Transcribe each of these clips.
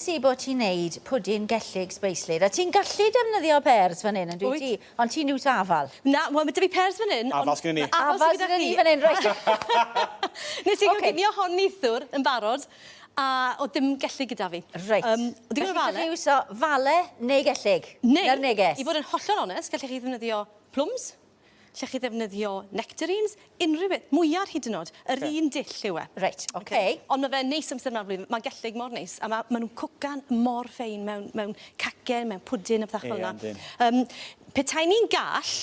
Si bod ti'n neud pwdin gellyg sbeislyd, a ti'n gallu defnyddio pears fan hyn, yn dwyt ti? Ond ti'n iwso afal. Na, wel ma' 'da fi pears fan hyn. Afal sgynnon ni. Afal sy gyda ni fan hyn, reit. Nes i goginio hon neithiwr yn barod, a o'dd dim gellyg gyda fi. Reit. Yym, digon o fale. Felly iwso fale neu gellyg? Neu, 'Na'r neges. i fod yn hollol onest, gallech chi ddefnyddio plums, Lle chi ddefnyddio nectarines, unrhyw beth, mwyar hyd yn oed, yr okay. un dull yw e. Reit, oce. Okay. Ond mae fe'n neis amser yma'r flwyddyn, mae gellyg mor neis, a mae ma nhw'n cwcan mor ffein mewn, mewn cacen, mewn pwdin a pethau fel yna. Um, petai ni'n gall,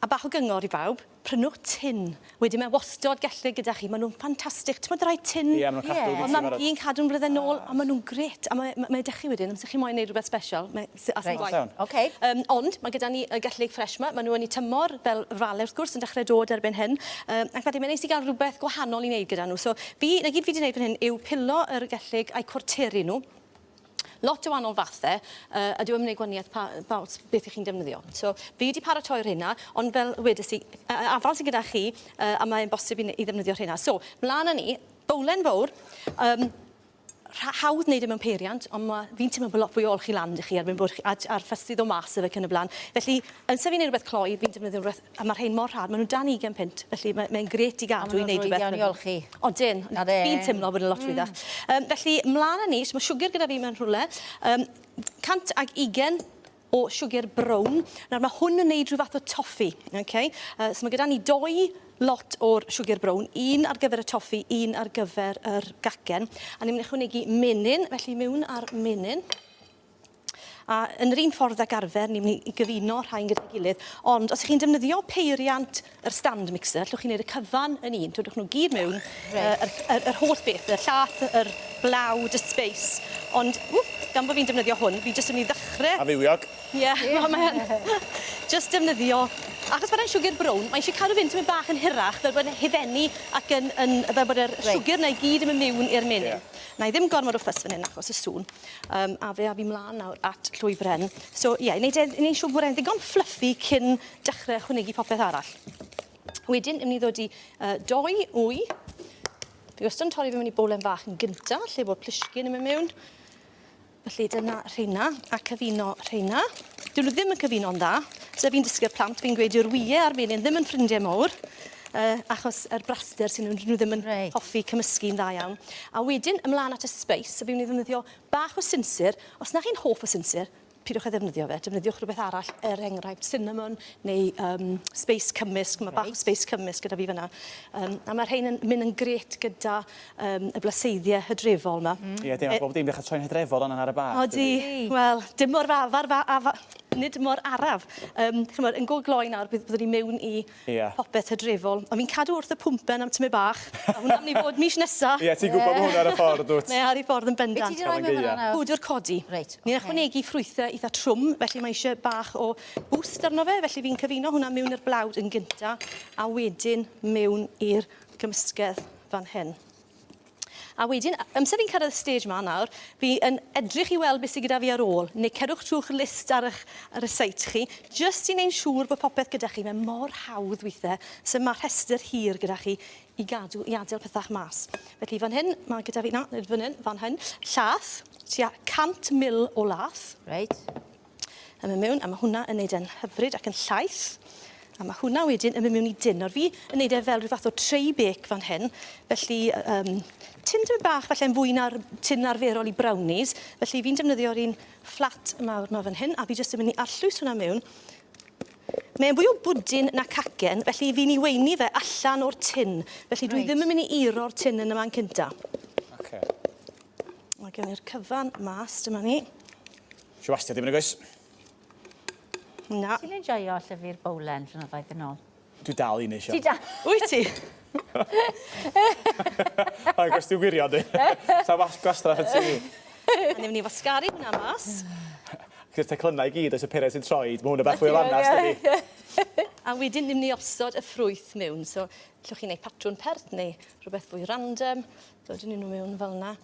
a bach o gyngor i bawb, prynwch tin. Wedyn mae wastod gellyg gyda chi, maen nhw'n ffantastig. Ti'n rhai tin? Ie, yeah, maen nhw'n cadw. Yeah. Ond mae'n un cadw'n blwyddyn nôl, a maen nhw'n gret. A mae, mae, mae chi wedyn, amser chi moyn neud rhywbeth special, mae as yn gwaith. Okay. Um, ond mae gyda ni y gellyg ffres 'ma, maen nhw yn eu tymor fel fale wrth gwrs yn dechrau dod erbyn hyn. Um, ac felly mae'n neis i gael rhywbeth gwahanol i wneud gyda nhw. So fi, na gyd fi wedi gwneud fan hyn yw pilo yr gellyg a'i cwarteru nhw. Lot o wahanol fathau, uh, a dyw e'n gwneud gwahaniaeth pa, pa, beth ych chi'n defnyddio. So, fi wedi paratoi'r rheina, ond fel wedes i, uh, afal sydd gyda chi, uh, a mae'n bosib i, i ddefnyddio rheina. So, mlaen â ni, bowlen fawr, um, hawdd wneud e mewn peiriant, ond ma, fi'n teimlo bod lot fwy o olchi lan 'da chi erbyn bod chi, a, a'r ffysydd o mas efo cyn y blaen. Felly, yn sef fi'n neud rhywbeth cloi, fi'n defnyddio rhywbeth, a mae'r rhain mor rhad, maen nhw'n dan 20 punt, felly mae'n mae grêt i gadw i wneud rhywbeth. A maen nhw'n rhwydd iawn i olchi. Odyn, fi'n teimlo bod yn lot rhwyddach. Mm. Um, felly, mlaen â ni, so mae siwgr gyda fi mewn rhywle, um, 120 o siwgr brown. Nawr mae hwn yn neud rhyw fath o toffi. Okay? Uh, so mae gyda ni doi lot o'r siwgr brown, un ar gyfer y toffi, un ar gyfer yr gacen. A ni'n mynd i ychwanegu menyn, felly mewn ar menyn. A yn yr un ffordd ag arfer, ni'n mynd i gyfuno rhain gyda'i gilydd. Ond os ych chi'n defnyddio peiriant yr stand mixer, allwch chi wneud y cyfan yn un. Dodwch nhw gyd mewn, right. yr, yr, yr holl beth, y llath, yr blawd, y space. Ond, ww, gan bod fi'n defnyddio hwn, fi jyst yn mynd i ddechrau... A fywiog. Ie, yeah, mae'n jyst defnyddio... Achos bod e'n siwgr brown, mae eisiau cadw fynd tymed bach yn hirach, fel bod e'n hufennu ac yn, yn, fel bod yr right. siwgr na i gyd yn mynd mewn i'r menyn. Yeah. Na i ddim gormod o ffys fan hyn achos y sŵn. Um, a fe a fi mlaen nawr at llwy bren. So ie, yeah, i wneud, e, i wneud siŵr bod e'n ddigon fluffy cyn dechrau ychwanegu popeth arall. Wedyn, yn mynd i ddod i uh, doi wy. Fi wastad yn torri fe mewn i bowlen fach yn gynta, lle bod plisgyn yn mynd mewn. Felly dyna rheina, a cyfuno rheina. Dyn nhw ddim yn cyfuno'n dda. So fi'n dysgu'r plant, fi'n gweud yw'r wyau a'r menyn ddim yn ffrindiau mawr, uh, achos yr braster sy'n nhw, nhw ddim yn right. hoffi cymysgu'n dda iawn. A wedyn, ymlaen at y spice, so fi'n mynd i ddefnyddio bach o sinsir. Os na chi'n hoff o sinsir, pidwch â ddefnyddio fe, defnyddiwch rhywbeth arall, er enghraifft cinnamon neu um, space cymysg, mae bach o space cymysg gyda fi fyna. Um, a mae rhain yn mynd yn gret gyda um, y blaseiddiau hydrefol yma. Mm. Ie, dim, bob dim dechrau troi'n hydrefol ond ar y bach. Odi, wel, dim mor fafar, fa, afa, nid mor araf. Um, chymod, yn go gloi nawr, byddwn ni mewn i Ie. Popeth hydrefol. Ond fi'n cadw wrth y pwmpen am tymed bach. A hwnna'n mynd i fod mis nesa. Ie, ti'n gwybod bod hwnna ar y ffordd, dwt? Mae ar ei ffordd yn bendant. Be ti 'di roi mewn fan'na nawr? Powdr codi. Reit, Ni'n ychwanegu ffrwythe eitha trwm, felly mae eisiau bach o boost arno fe, felly fi'n cyfuno hwnna mewn i'r blawd yn gynta, a wedyn mewn i'r gymysgedd fan hyn. A wedyn, amser fi'n cyrraedd y stage 'ma nawr, fi yn edrych i weld beth sydd gyda fi ar ôl, neu cerwch trwy'ch list ar eich ar y site chi, jyst i wneud siŵr bod popeth gyda chi. Mae mor hawdd weithiau, so mae rhestr hir gyda chi i gadw, i adael pethau mas. Felly fan hyn, mae gyda fi, na, nid fan hyn, fan hyn, llath, tua 100 mil o lath. Reit. Yn mynd mewn, a mae hwnna yn neud e'n hyfryd ac yn llaith. A mae hwnna wedyn yn mynd mewn i dun. Nawr fi yn neud e fel rhyw fath o tray bake fan hyn. Felly, um, tun tymed bach falle'n fwy na'r tun arferol i brownies. Felly fi'n defnyddio'r un fflat mawr ma fan hyn, a fi jyst yn mynd i arllwys hwnna mewn. Mae'n fwy o bwdin na cacen, felly fi'n i weini fe allan o'r tun. Felly dwi right. ddim yn mynd i uro'r tun yn y man cynta. Okay. Mae gen i'r cyfan mas, dyma ni. Isio wastio dim nagoes? Na. Ti'n enjoio llyfu'r bowlen flynyddoedd yn ôl? Dwi dal i neud Ti dal? Wyt ti? Mae'n gwestiwn gwirion di. Sa was gwastraff yn tŷ. A ni'n mynd i wasgaru hwnna mas. Gyda'r teclynnau i gyd, oes y peren sy'n troed, mae hwnna bach fwy o lanast dydi? A wedyn ni'n mynd i osod y ffrwyth mewn. So, allwch chi wneud patrwn pert neu rhywbeth fwy random. Dodwn ni nhw mewn fel yna.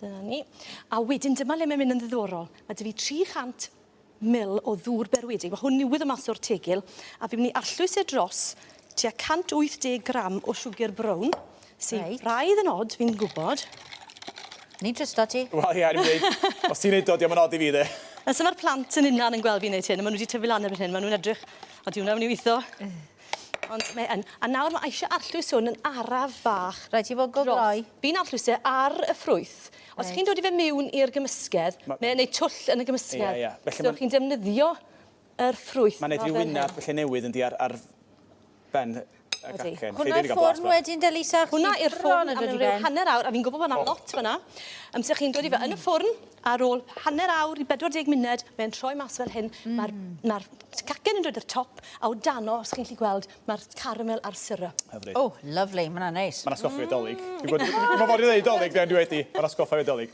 Dyna ni. A wedyn dyma le mae'n mynd yn ddiddorol. Mae 'da fi 300 mil o ddŵr berwedig. Mae hwn newydd o mas o'r tegil. A fi'n mynd i arllwys e dros tua 180 gram o siwgr brown. Sy'n right. braidd yn od, fi'n gwybod. Ni'n trysto ti. Wel ie, ni'n dweud, os ti'n neud o, diolch yn od i fi de. A so mae'r plant yn unan yn gweld fi'n neud hyn, a maen nhw wedi tyfu lan erbyn hyn, maen nhw'n edrych, o di hwnna mynd i weithio. Ond mae yn. A nawr mae eisiau arllwys hwn yn araf bach. Rhaid ti fod go gloi. Fi'n arllwys e ar y ffrwyth. Os Reit. chi'n dod i fe mewn i'r gymysgedd, Ma- mae'n neud twll yn y gymysgedd. Ie, ie. Felly So ma'n- chi'n defnyddio yr ffrwyth. Mae'n neud ma' rhyw fel wyneb hyn. felly newydd yndi ar, ar ben y Ydi. gacen. Hwna i'r ffwrn wedyn, Delisa? Hwna i'r ffwrn am yn dod i ryw ben. hanner awr, a fi'n gwybod bod 'na lot fyna. Amser chi'n dod i fe yn y ffwrn, ar ôl hanner awr i 40 munud, mae'n troi mas fel hyn, mae'r ma cacen yn dod i'r top, a o dano, os chi'n gallu gweld, mae'r caramel a'r syrup. Hyfryd. Oh, lovely, mae hwnna'n neis. Mae'n atgoffa fi o Dolig. Dwi'n gwybod, dwi'n fod i ddweud Dolig, dwi'n dwi wedi. Mae'n atgoffa fi o Dolig.